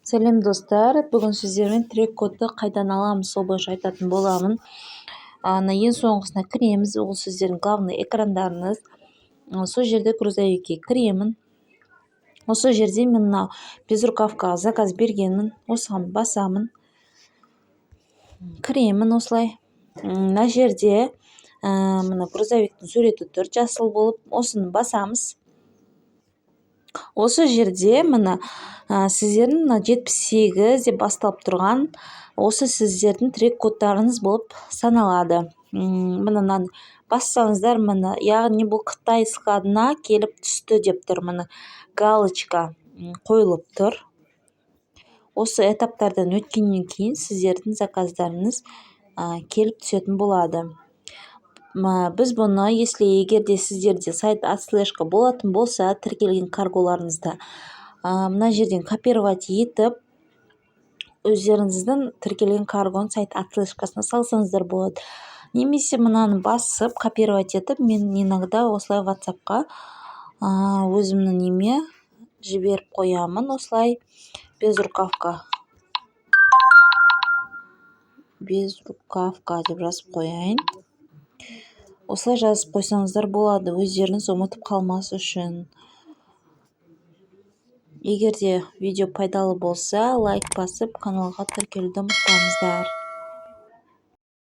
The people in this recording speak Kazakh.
Сәлем, достар! Бүгін сіздермен трек кодты қайдан аламыз, сол бойынша айтатын боламын. Ана ең соңғысына кіреміз, ол сіздердің главный экрандарыңыз. Сол жерде грузовикке кіремін. Осы жерде мен мынау безрукавкаға заказ бергенмін, осыған басамын, кіремін. Осылай мына жерде, мына грузовиктің суреті тұр жасыл болып, осыны басамыз. Осы жерде, міне, сіздердің мына 78 деп басталып тұрған, осы сіздердің трек кодтарыңыз болып саналады. Міне, мынаны бассаңыздар, міне, яғни бұл Қытай складына келіп түсті деп тұр, міне, галочка қойылып тұр. Осы этаптардан өткеннен кейін сіздердің заказдарыңыз келіп түсетін болады. Біз бұны, если, егер де сіздерде сайт отслежка болатын болса, тіркелген карголарыңызда, мына жерден копировать етіп, өздеріңіздің тіркелген каргоның сайт отслежкасына салсаңыздар болады немесе мынаны басып, копировать етіп, мен иногда осылай Ватсапқа өзімнің неме жіберіп қоямын. Осылай «безрукавка», «безрукавка» деп жазып қояйын. Осылай жазып қойсаңыздар болады, өздеріңіз ұмытып қалмас үшін. Егер де видео пайдалы болса, лайк басып, каналға тіркелуді ұмытпаңыздар.